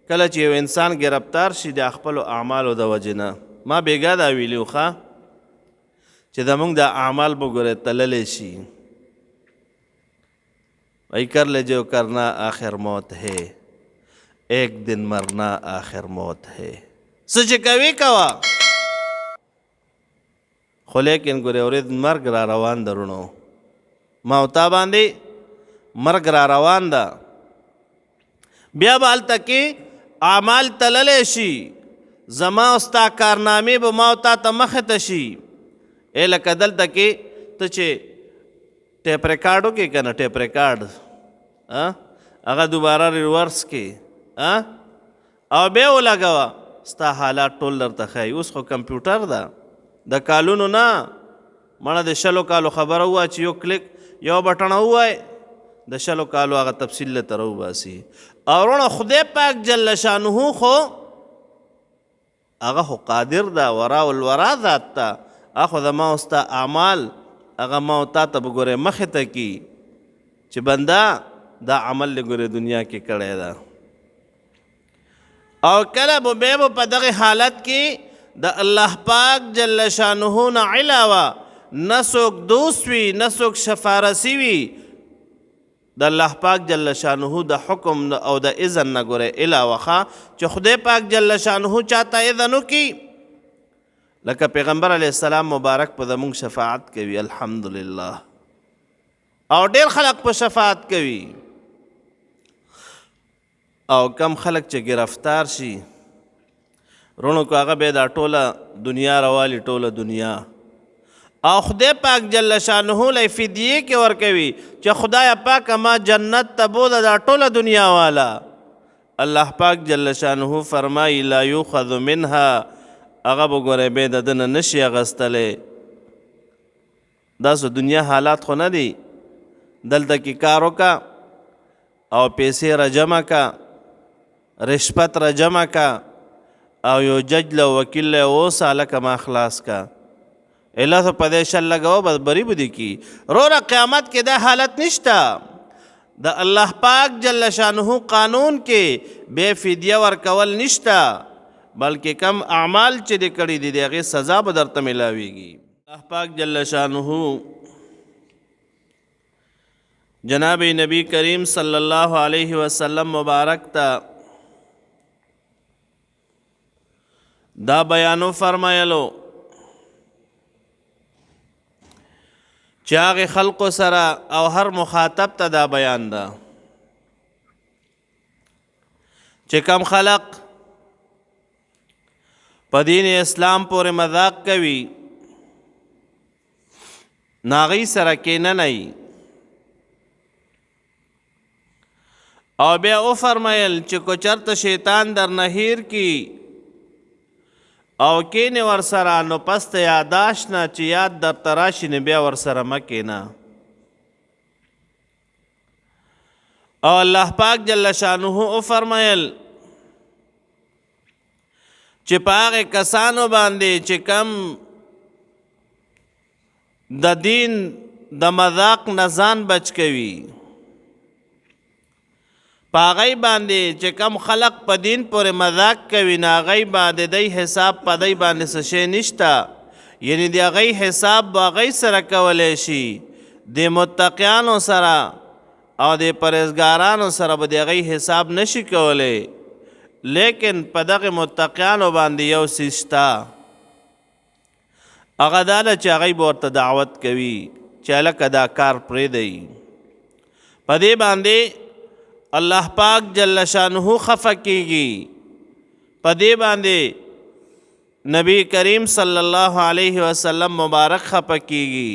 کله چې یو انسان ګرفتار شي د خپلو اعمالو د وجې نه، ما بېګا دا ویلي وو ښه چې زمونږ دا اعمال به ګورې تللی شي. وایي کر لے جو کرنا آخر موت ہے، ایک دن مرنا آخر موت ہے. څه چې کوي کوه، خو لیکن ګورې ورځ مرګ را روان ده وروڼو، ما او تا باندې مرګ را روان ده. بیا به هلته کې اعمال تللی شي، زما او ستا کارنامې به ما او تا ته مخې ته شي. ای لکه دلته کې ته چې ټیپ ریکارډ وکړې که نه، ټیپ ریکارډ هغه دوباره ریورس کې او بیا ولګوه، ستا حالات ټول درته ښایي. اوس خو کمپیوټر ده، د کالونو نه مړه د 20 کالو خبره ووایه چې یو کلیک یو بټڼه ووایې، د 20 کالو هغه تفصیل له ته راوباسي. او وروڼه خدای پاک جل شانه خو هغه خو قادر ده، ورا الورا ذات ته، هغه خو زما او ستا اعمال هغه ما او تا ته به ګورې مخې ته کي چې بنده دا عمل دې ګورې دنیا کې کړی ده. او کله به بیا به په دغه حالت کې د الله پاک جل شانه نه علاوه نه څوک دوست وي نه څوک شفارسي وي، د الله پاک جل شانه د حکم او د اذن نه ګورې علاوه ښه چې خدای پاک جل شانه چاته اذن وکړي، لکه پیغمبر علیه السلام مبارک په زمونږ شفاعت کوي الحمدلله، او ډېر خلک په شفاعت کوي. او کم خلک چې گرفتار شي رونو کو هغه به دا ټوله دنیا روالي، ټوله دنیا، او خدای پاک جل شانه له فدیه کې ورکوي چې خدای پاک ما جنت ته بوځه دا ټوله دنیا والا. الله پاک جل شانه فرمایي لا یؤخذ منها، هغه به ګورې به د ده نه نشي اخیستلی. داسې دنیا حالات خو نه دي، دلته کې کار وکړه او پیسې را جمع کا، رشوت را جمع کا، او یو جج له وکیل له اوسه هلکه ما خلاص کا، اله خو په دې شل لګوه بس بری به دې کي. روره قیامت کې دا حالت نشته، د الله پاک جل شانه قانون کې بې فدیه ورکول نشته، بلکې کم اعمال چې دې کړي دي د هغې سزا به درته میلاویږي. الله پاک جل شانه جناب نبی کریم صلی الله علیه وسلم مبارک ته دا بیانو فرمایلو چې هغې خلقو سره او هر مخاطب ته دا بیان ده چې کم خلق په دین اسلام پورې مذاق کوي ناغی سره کینه نه او بیا او فرمایل چې کو چرته شیطان در نهیر کی او کینې ور سره، نو پس ته یاداش نه چې یاد در تراشي نو بیا ور سره مه کینه. او الله پاک جل شانه او فرمایل چې په هغه کسانو باندې چې کم د دین د مذاق نه ځان بچ کوي، په هغوی باندې چې کم خلق په دین پورې مذاق کوي، نو هغوی باندې دی حساب په دی باندې څه شی نشته، یعنی د هغوی حساب به هغوی سره کولی شي، د متقیانو سره او د پرهېزګارانو سره به د هغوی حساب نشي کولی. لیکن په دغه متقیانو باندې یو څیز شته، هغه دا ده چې هغوی به ورته دعوت کوي چې هلکه دا کار پرېږدئ. په دې باندې الله پاک جل شانه خفه کیږي، په دې باندې نبی کریم صلی الله علیه وسلم مبارک خفه کیږي،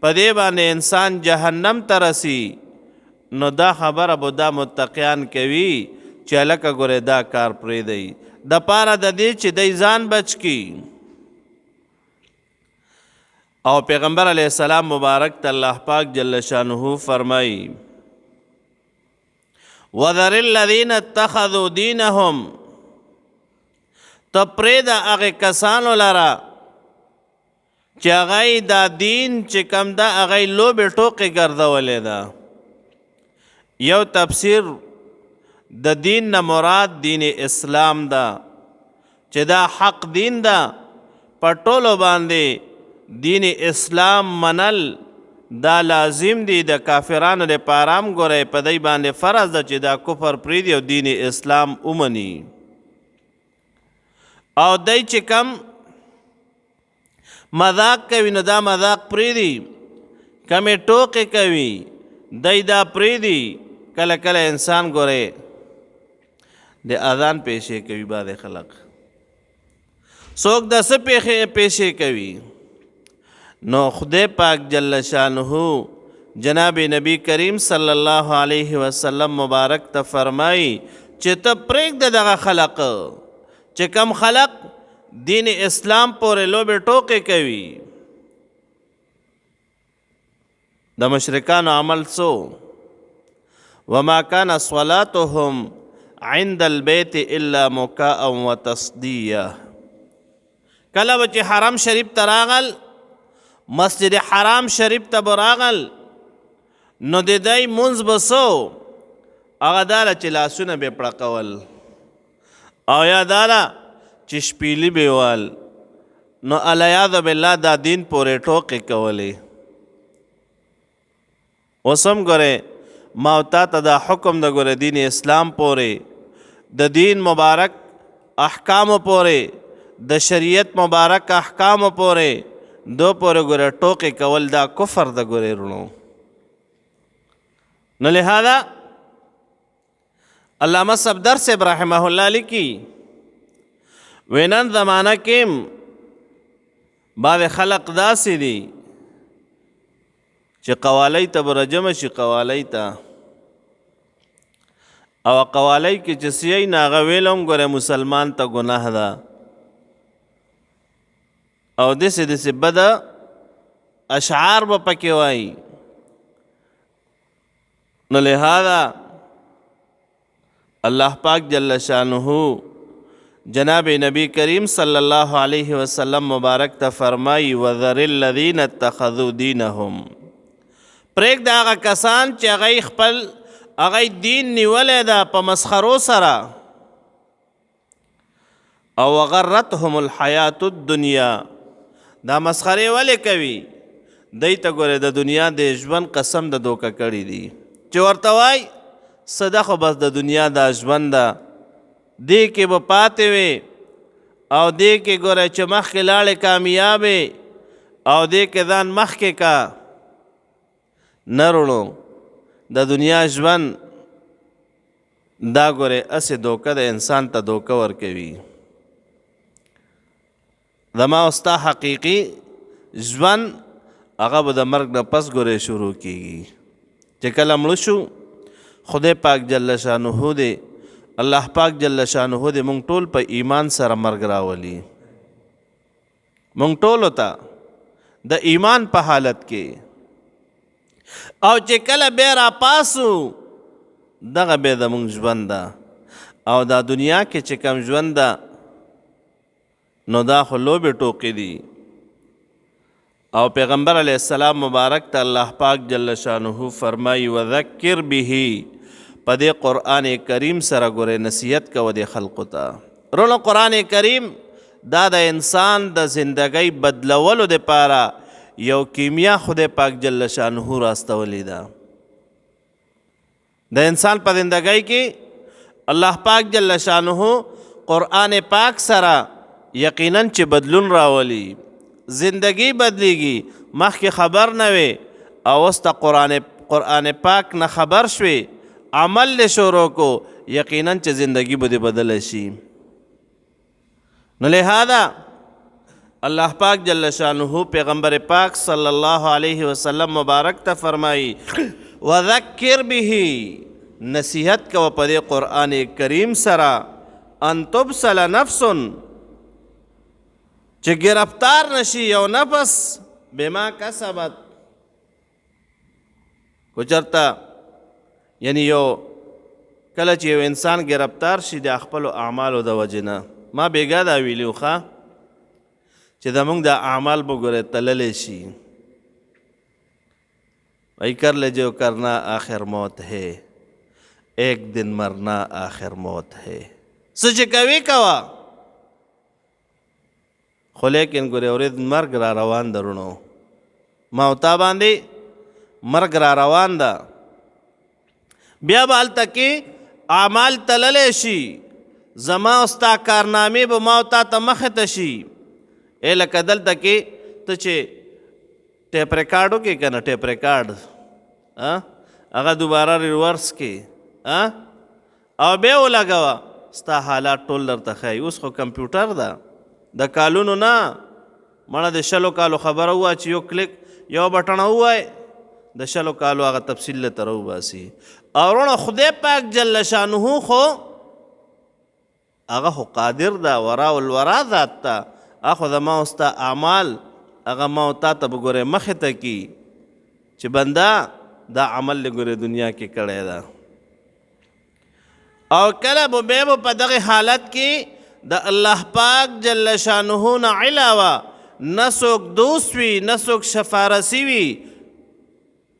په دې باندې انسان جهنم ته رسی. نو دا خبره به دا متقیان کوي چې هلکه ګورې دا کار پرېږدئ، د پاره د دې چې دی ځان بچ کړي. او پیغمبر علیه السلام مبارک ته الله پاک جل شانه فرمایي وذر الذین اتخذوا دینهم، ته پرېږده هغې کسانو لره چې هغه یې دا دین چې کم ده هغه یې لوبې ټوقې ګرځولې ده. یو تفسیر د دین نه مراد دین اسلام ده چې دا حق دین ده. په ټولو باندې دین اسلام منل دا لازم دی. د کافرانو لپاره هم ګورئ په دی باندې فرض ده چې دا کفر پرېږدي او دین اسلام ومني. او دی چې کم مذاق کوي نو دا مذاق پرېږدي، کمې ټوقې کوي دی دا پرېږدي. کله کله انسان ګورئ د اذان پیشې کوي، بعضې خلک څوک د څه پیشې کوي. نو خدای پاک جل شانه جناب نبی کریم صلی الله علیه وسلم مبارک ته فرمایي چې ته پرېږده دغه خلق چې کم خلق دین اسلام پورې لوبې ټوقې کوي. د مشرکانو عمل څو؟ وما كان صلاتهم عند البيت الا مکاء وتصدیه. کله به چې حرم شریف ته راغل، مسجد حرام شریف ته به راغل، نو د دی مونځ به څه هغه دا ده چې لاسونه به یې پړقول او یا دا ده چې شپېلي به یې وهل. نو الیاذ بالله دا دین پورې ټوقې کولې. اوس هم ګورې ما او تا ته دا حکم د ګورې دین اسلام پورې، د دین مبارک احکامو پورې، د شریعت مبارک احکامو پورې دو پورې ګورې ټوقې کول دا کفر د ګورې رونو. نو لهذا علامه صفدر صاحب رحمه الله لیکي وینن زمانه کې بعض خلق داسې دي چې قوالۍ ته به راجمع شي، قوالۍ ته، او قوالۍ کې چې سیي نو هغه ویل هم ګوره مسلمان ته ګناه ده، او داسې داسې بده اشعار به پکې وایي. نو لهذا الله پاک جل شانه جناب نبی کریم صلی الله علیه وسلم مبارک ته فرمایي وذر الذین اتخذوا دینهم. پرېږده هغه کسان چې هغوی خپل هغوی دین نیولی ده په مسخرو سره، او وغرتهم الحیات الدنیا. دا مسخرې ولې کوي؟ دی ته ګورې د دنیا د ژوند قسم د دوکه کړي دي چې ورته وایي څه ده خو بس د دنیا دا ژوند ده، دې کې به پاتې وي او دې کې ګوره چې مخکې لاړې کامیابې او دې کې ځان مخکې کا. نه وروڼو، د دنیا ژوند دا ګوره هسې دوکه د انسان ته دوکه ورکوي. زما او ستا حقیقي ژوند هغه به د مرګ نه پس ګورې شروع کیږي. چې کله مړه شو خدای پاک جل شانه دی، الله پاک جل شانه دی مونږ ټول په ایمان سره مرګ راولي، مونږ ټولو ته د ایمان په حالت کې. او چې کله بیا راپاسو دغه بیا د مونږ ژوند ده. او دا دنیا کې چې کم ژوند ده نو دا خو لوبې ټوقې دي. او پیغمبر علیه السلام مبارک ته الله پاک جل شانه فرمایي وذکر به، په دې قرآن کریم سره ګورې نصیحت کوه دې خلقو ته. رونو قرآن کریم دا د انسان د زندګۍ بدلولو دپاره یو کیمیا خدای پاک جل شانه راستولې ده. د انسان په زندګۍ کې الله پاک جل شانه قرآن پاک سره یقینا چې بدلون راولي، زندگی بدلیږي. مخکې خبر نه وي او اوس ته قرآن پاک نه خبر شوې، عمل دې شروع کو، یقینا چې زندگی به دې بدله شي. نو لهذا الله پاک جل شانه پیغمبر پاک صلی الله علیه وسلم مبارک ته فرمایي وذکر به، نصیحت کوه په دې قرآن کریم سره، ان تبسل نفس، چې گرفتار نشي یو نفس بما کسبت. کو چرته یعنی یو کله چې یو انسان گرفتار شي د خپلو اعمالو د وجې نه، ما بېګا دا ویلي وو ښه چې زمونږ دا اعمال به ګورې تللی شي. وایي کر لے جو کرنا آخر موت ہے. ایک دن مرنا آخر موت ہے. څه چې کوي کوه، خو لیکن ګورې اورېد مرګ را روان ده وروڼو، ما او تا باندې مرګ را روان ده. بیا به هلته کې اعمال تللی شي، زما او ستا کارنامې به ما او تا ته مخې ته شي. ای لکه دلته کې ته چې ټیپ ریکارډ وکړې که نه، ټیپ ریکارډ هغه دوباره ریورس کې او بیا ولګوه، ستا حالات ټول درته ښایي. اوس خو کمپیوټر ده، د کالونو نه مړه د 20 کالو خبره ووایه چې یو کلیک یو بټنه ووایې، د 20 کالو هغه تفصیل له ته راوباسي. او وروڼه خدای پاک جل شانه خو هغه خو قادر ده، ورا الورا ذات ته، هغه خو زما او ستا اعمال هغه ما او تا ته به ګورې مخې ته کي چې بنده دا عمل دې ګورې دنیا کې کړی ده. او کله به بیا به په دغه حالت کې د الله پاک جل شانه نه علاوه نه څوک دوست وي، نه څوک شفارسي وي،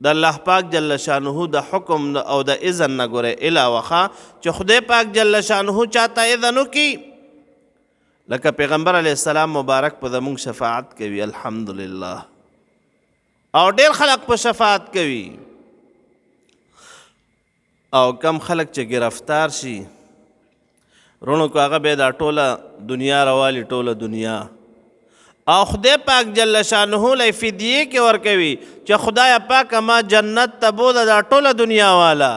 د الله پاک جل شانه د حکم او د اذن نه ګورې علاوه ښه چې خدای پاک جل شانه چاته اذن وکړي، لکه پیغمبر علیه السلام مبارک په زمونږ شفاعت کوي الحمدلله، او ډېر خلک په شفاعت کوي. او کم خلک چې گرفتار شي رونو کو هغه به دا ټوله دنیا روالي، ټوله دنیا، او خدای پاک جل شانه له فدیه کې ورکوي چې خدای پاک ما جنت ته بوځه دا ټوله دنیا والا.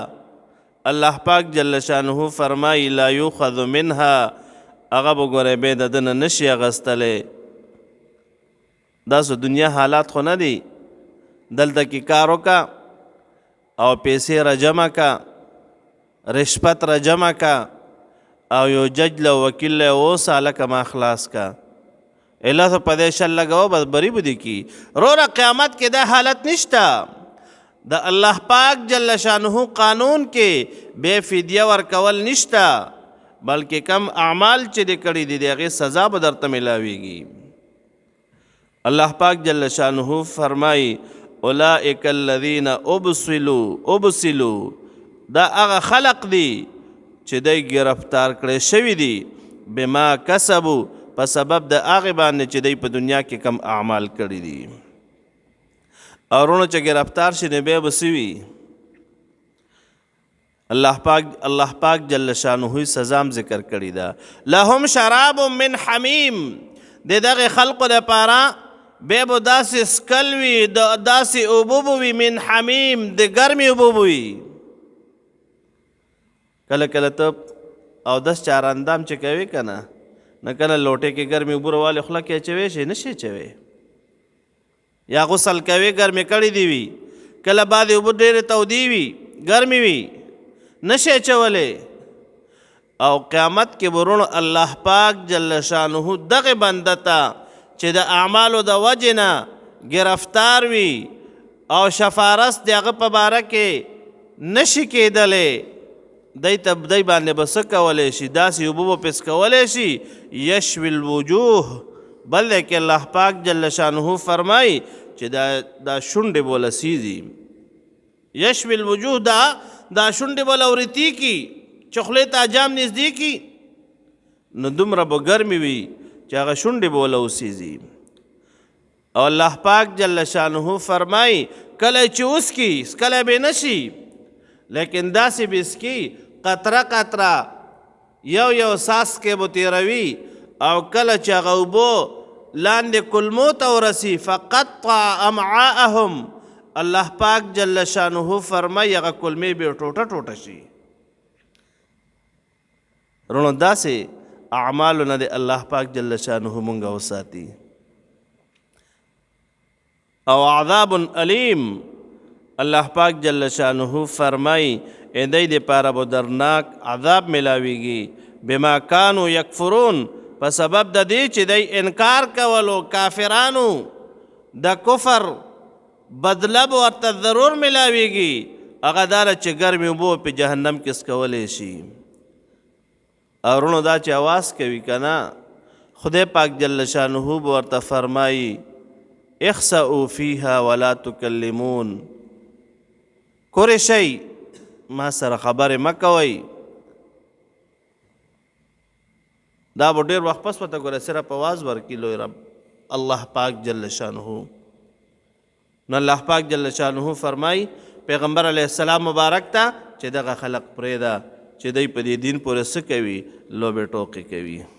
الله پاک جل شانه فرمایي لا یؤخذ منها، هغه به ګورې به د ده نه نشي اخیستلی. داسې دنیا حالات خو نه دي، دلته کې کار وکړه او پیسې را جمع کا، رشوت را جمع کا، او یو جج له وکیل له اوسه هلکه ما خلاص کا، اله خو په دې شل لګوه بس بری به دې کړي. روره قیامت کې دا حالت نشته، د الله پاک جل شانه قانون کې بې فدیه ورکول نشته، بلکې کم اعمال چې دې کړي دي د هغې سزا به درته میلاویږي. الله پاک جل شانه فرمایي اولئک الذین ابسلوا، دا هغه خلق دي چې دی ګرفتار کړی شوي دي بما کسبو، په سبب د هغې باندې چې دی په دنیا کې کم اعمال کړي دي. او وروڼو چې ګرفتار شي نو بیا به څه وي؟ الله پاک جل شانه یې سزا هم ذکر کړې ده. لهم شراب من حمیم، د دغې خلقو لپاره بیا به داسې څکل وي، داسې اوبه به وي، من حمیم، د ګرمې اوبه به وي. کله کله ته او دس چاراندام چې کوې که نه، نه کله لوټې کې ګرمې اوبه راوالې خوله کې اچوې شي، نه شي اچوې، یا غسل کوې ګرمې کړې دي وي، کله بعضې اوبه ډېرې تودې وي، ګرمې وي، نه شي اچولی. او قیامت کې به وروڼو الله پاک جل شانه دغې بنده ته چې د اعمالو د وجې نه ګرفتار وي او شفارس د هغه په باره کې نشي کېدلی، دی ته دی باندې به څه کولی شي؟ داسې اوبه به پې څکولی شي، یشوي الوجوه. بل ځای کې الله پاک جل شانه فرمایي چې دا شونډې به ورله سیځي، یشوي الوجوه، دا شونډې به له ورتي کي چې خولې ته اجام نږدې کي، نو دومره به ګرمې وي چې هغه شونډې به ورله وسیځي. او الله پاک جل شانه فرمایي کله چې وڅکي څکلی به نه شي، لیکن داسې به څکي قطره قطره، یو یو څاڅکی به تېروي، او کله چې هغه اوبو لاندې کلمو ته ورسي فقطع امعاءهم، الله پاک جل شانه فرمایي هغه کلمې به ټوټه ټوټه شي. وروڼو داسې اعمالو نه دې الله پاک جل شانه مونږ وساتي. او عذاب الیم، الله پاک جل شانه فرمایي ای دی دپاره به درناک عذاب ملاویږي، بما کانو یکفرون، په سبب د دې چې دی انکار کولو، کافرانو د کفر بدله به ورته ضرور ملاویږي، هغه دا ده چې ګرمې اوبه په جهنم کې څکولی شي. او وروڼو دا چې اواز کوي که نه، خدای پاک جل شانه به ورته فرمایي اخسئو فیها ولا تکلمون، کورې شئ ما سره خبرې مه کوئ. دا به ډېر وخت پس ورته ګوره صرف اواز ورکړي لوی رب الله پاک جل شانه. نو الله پاک جل شانه فرمای پیغمبر علیه السلام مبارک ته چې دغه خلق پرېږده چې دوی په دې دین پورې څه کوي، لوبې ټوقې کوي.